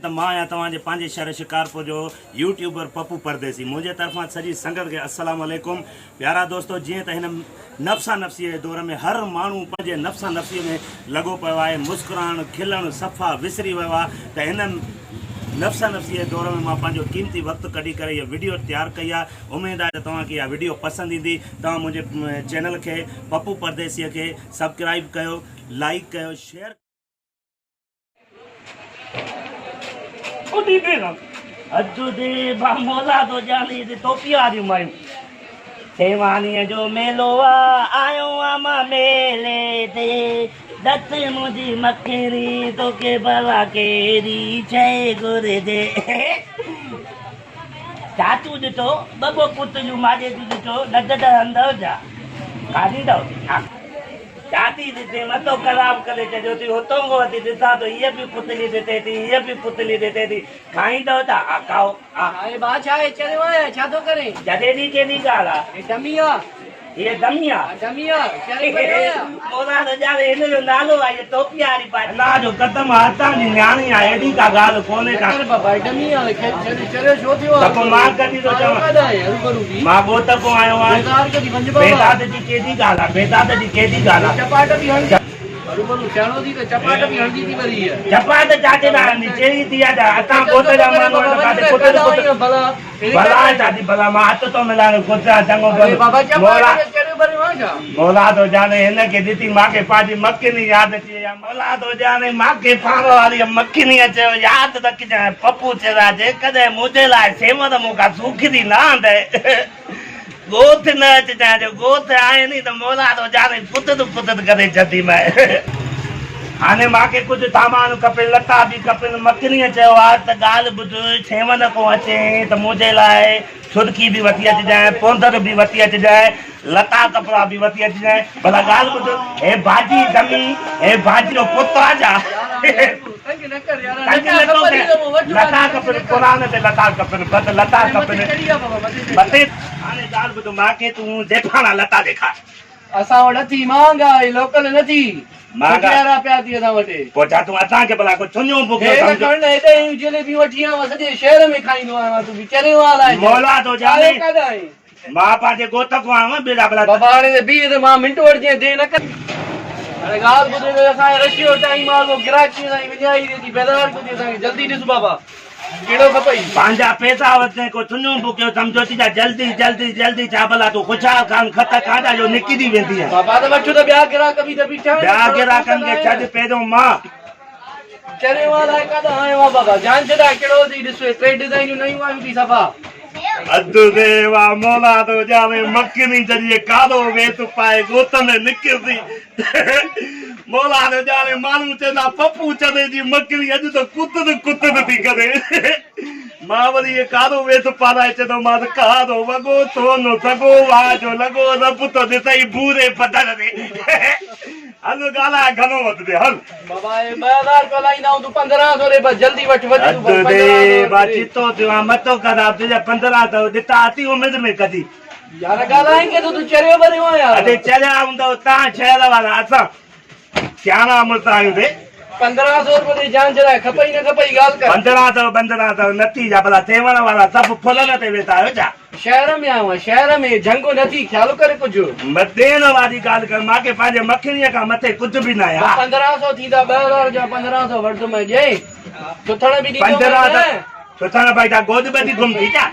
ته مان آهيان توهان جي پنهنجي شهر شڪارپور جو يوٽيوبر پپو پرديسي منهنجي طرفان سڄي سنگت کي السلام عليڪم پيارا دوستو جيئن ته هن نفسا نفسي جي دور ۾ هر ماڻهو پنهنجي نفسا نفسي ۾ لڳو پيو آهي مسڪرائڻ کلڻ صفا وسري ويو آهي ته هن نفسا نفسي جي دور ۾ مان پنهنجو قيمتي وقت ڪڍي ڪري هيء وڊيو تيار ڪئي آهي اميد آهي ته توهان کي اها وڊيو پسند ايندي توهان منهنجي چينل کي پپو پرديسي کي سبڪرائيب ڪيو لائيڪ ڪيو شيئر اڌ the با مولا تو جاني the ٽوپي واريون مايون سيوانيء جو ميلو آ آيو آ مان ميلي تي ڏس منهنجي مکري توکي ڀلا ڪهڙي شيء گهرجي چاچو ڏٺو ٻه ٻه پتليون ماڄي جون ڏٺو لڄ ته هندؤ جا کاريندؤ چاچي ڏسي مٿو خراب ڪري ڇڏيو ٿي اتون کان وٺي ڏسان ٿو هيء به پتلي ڏسي ٿي هيء به پتلي ڏسي ٿي کائيندؤ ته آ کائو آ. ڇاهي ڀاء ڇاهي چريو آهين ڇا ٿو ڪرين. جڏي ڏي ڪيڏي ڳالهه آ. هي ڊمي آ. هيء ڊمي آ. ها ڊمي آ چريو پيو آهيان. مولا نه ڄاڻي هن جو نالو آ هيء ٽوپي واري پاٽي. الله جو قدم آ هتان جي نياڻي آ اهڙي ڪا ڳالهه ڪونهي ڪا. نه ڪر بابا هي ڊمي آ چريو ڇو ٿيو آ. ته پوء مان ڪڏهن ٿو آيو چوان. ڪاڏانهن آهين هروڀرو به. مان ڳوٺ کان آيو آهيان. بيزار ڪڍي وڃ بابا. بيداد جي ڪيڏي ڳالهه آ بيداد جي ڪيڏي ڳالهه آ. چپاٽ به هڻجي. هروڀرو سياڻو ٿي ته چپاٽ به هڻجي ٿي وري هيء. چپاٽ چاچي ڏانهن هڻندي چيري ٿي آ ته اسان ڳوٺ جا ماڻهو آهيون ته ڪاٿي پٽ نه پٽ ڀلا چاچي ڀلا مان هٿ ٿو ملائڻ گهرجان چڱو ڀلو مولا مولا ٿو ڄاڻي هن کي ڏسي مان کي پنهنجي مکيني ياد اچي وئي آ مولا ٿو ڄاڻي مان کي پاڻ واري مکينيء چيو ياد رکجانء پپو چريا جيڪڏهن منهنجي لاء سينور مون کان سوکڙي نه آندئي ڳوٺ نه اچجانء جو ڳوٺ آئين ته مولا ٿو ڄاڻي ڦٿت ڦٿت ڪري ڇڏينديمانء. هاڻي مان کي ڪجهه سامان کپي، لٽا به کپن. مکڻيء چيو، آ ته ڳالهه ٻڌ، ڇيون کان اچين ته منهنجي لاء سرخي به وٺي اچجانء، پوندر به وٺي اچجانء، لٽا ڪپڙا به وٺي اچجانء. ڀلا ڳالهه ٻڌ، هي باجي ڊمي، هي باجي جو پٽ آ ڇا؟ تنگ نه ٿو ڪرين، لٽا کپن، قرآن تي لٽا کپن، بس لٽا کپن. مٿي هاڻي ڳالهه ٻڌ، مان کي تون زيفاڻا لٽا ڏيکار. اسان وٽ اٿي مهانگا اهي لوڪل نه ٿي مهانگا سٺيارا پيا ٿي اسان وٽ. پوء ڇا تون اسان کي ڀلا ڪو ڇڃو بکيو هي نه سمجهو. کڻ نه هيڏي اهيون جليبيون وٺي آيو آهيان سڄي شهر ۾ کائيندو آهيان تون به چريو آهين الائي ڇا. مولا ٿو ڄاڻي. آيو ڪاڏانهن آهين. مان پنهنجي ڳوٺ کان آيو آهيان ٻيڙا ڀلا. بابا هاڻي ته بيهه ته مان منٽ وٺجين دير نه ڪر. هاڻي ڳالهه ٻڌ ته اسان کي رش جو ٽائيم آهي اڳو گراهڪي اسان کي وڃائي ڏي ٿي بيزار ڪيو ٿي اسان کي جلدي ڏس بابا. ڪهڙو کپئي؟ پنهنجا پئسا وٺين ڪو ٿڃو بکيو سمجهو ٿي ڇا جلدي جلدي جلدي ڇا ڀلا تون خوشحال خان خط کاڌا جو نڪري ويندينء. بابا ته وٺ ته ٻيا گراهڪ به ته بيٺا آهن. ٻيا گراهڪن کي ڇڏ پهريون مان. چريو آ الائي ڪاڏانهن آيو آ بابا جان ڇڏاء ڪهڙو اٿئي ڏس اهي ٽي ڊزائينون نيون آيون ٿي صفا. اڌ ديوا مولا ٿو ڄاڻي مکڻي جڏهن ڪارو ويس پائي ڳوٺ ۾ نڪرندي مولا ٿو ڄاڻي ماڻهو چوندا پپو چري جي مکڻي اڄ ته ڪتر ڪتر ٿي ڪري مان وري اهي ڪارو ويس پارائي چوندومانس ڪارو وڳو سونو سڳو واهه جو لڳو رب ٿو ڏسئي ڀوري پڌر تي هل ڳالهاء گهڻو وڌندي هل. بابا اهي 2000 رپيا لائيندا آهيون تون 15 سو ڏي بس جلدي وٺ وڃ تون بس اڌ ڏي 15 سو با ڏي. چتو ٿيو آهيان مٿو خراب تنهنجا 15 سو ڏتا اٿي اميد ۾ ڪڍي. يار ڳالهائين ڪيئن ٿو تون چريو ٻريو آهين يار. ادي چريا هوندؤ تان شهر وارا اسان سياڻا مڙس آهيون ڀي. 15 سو رپيو ڏي جان ڇڏائي کپئي نه کپئي ڳالهه ڪر. 15 سو 15 سو نه ٿي جا ڀلا سيوهڻ وارا سڀ ڦلن تي ويٺا آهيو ڇا. شهر ۾ آيو آهيان شهر ۾ جهنگ نه ٿي خيال ڪر ڪجهه. ڏيڻ واري ڳالهه ڪر مان کي پنهنجي مکڻيء کان مٿي ڪجهه به ناهي ها. 15 سو ٿيندا 2000 جا 15 سو وٺندومانء ڏئين سٿڻ به ڏيندومانء نه. سٿڻ ڀائي ڇا گوڏ ٻڌي گم ٿي ڇا.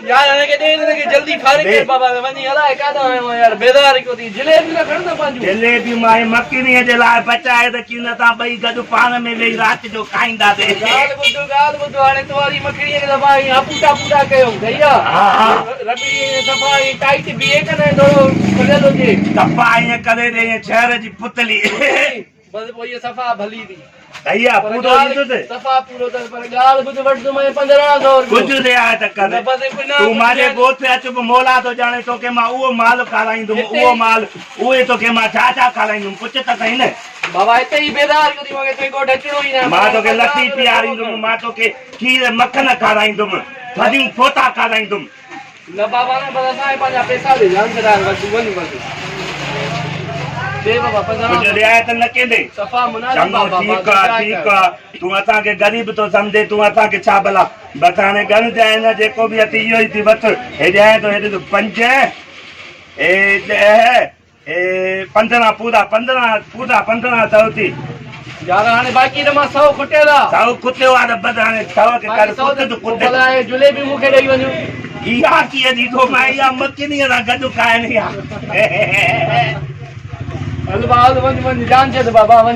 يار هن کي ڏي هن کي جلدي فارغ ڪر بابا وڃي الائي ڪاڏانهن آيو آهيان يار بيزار ڪيو اٿئي جليبيون نه کڻ نه پنهنجون. جليبيون مان هي مکڻيء جي لاء بچائي رکيون نه تان ٻئي گڏ پاڻ ۾ ويهي رات جو کائينداسين. ڳالهه ٻڌ ڳالهه ٻڌ هاڻي تو واري مکڻيء کي صفا ائين هپوٽا پوٽا ڪيو صحيح آ ها ها. رٻڙي ائين صفا ائين ٽائيٽ بيهي ڪنه ٿورو کليل هجي. صفا ائين ڪري ڏي ائين شهر جي پتلي. بس پوء هيء صفا ڀلي ٿي. صحيح آ پورو ايندس. صفا پورو اٿس پر ڳالهه ٻڌ وٺندومانء 15 سو رپيو. ڪجهه رعايت ڪر. تون مانجي ڳوٺ اچ به مولا ٿو ڄاڻي توکي مان اهو مال کارائيندم اهو مال اهي توکي مان ڇا ڇا کارائيندم پڇ ته سهي نه. بابا هتي ئي بيزار ڪيو اٿئي مونکي تنهنجي ڳوٺ اچڻو ئي ناهي. مان توکي لسي پياريندم مان توکي کير مکڻ کارائيندم ٿڌيون ڦوٽا کارائيندم. نه بابا نه بس اسان کي پنهنجا پئسا ڏي جان ڇڏائي وٺ وڃ بس. The بابا 15 ڪجهه رعايت نه ڪيندي؟ صفا مناسب چڱو بابا ٺيڪ آ ٺيڪ آ تون اسان کي غريب ٿو سمجهين تون اسان کي ڇا ڀلا بس هاڻي ڳڻجانء نه جيڪو به اٿي اهو ئي ٿي وٺ هيڏي آئين ٿو هيڏي ٿو پنج اي ڏهه اي 15 پورا 15 پورا 15 سئو ٿي. يار هاڻي باقي ته مان سئو کٽيل آ. سئو کٽيو آ ته بس هاڻي سئو کي ڪر ڪٽ ته ڪٽ. ڀلا هي جليبي مون کي ڏئي وڃو. اها ڪيئن ڏيندو مان اها مکڻيء سان گڏ کائڻي آ. هل با هل وڃ وڃ جان ڇڏ بابا وڃ.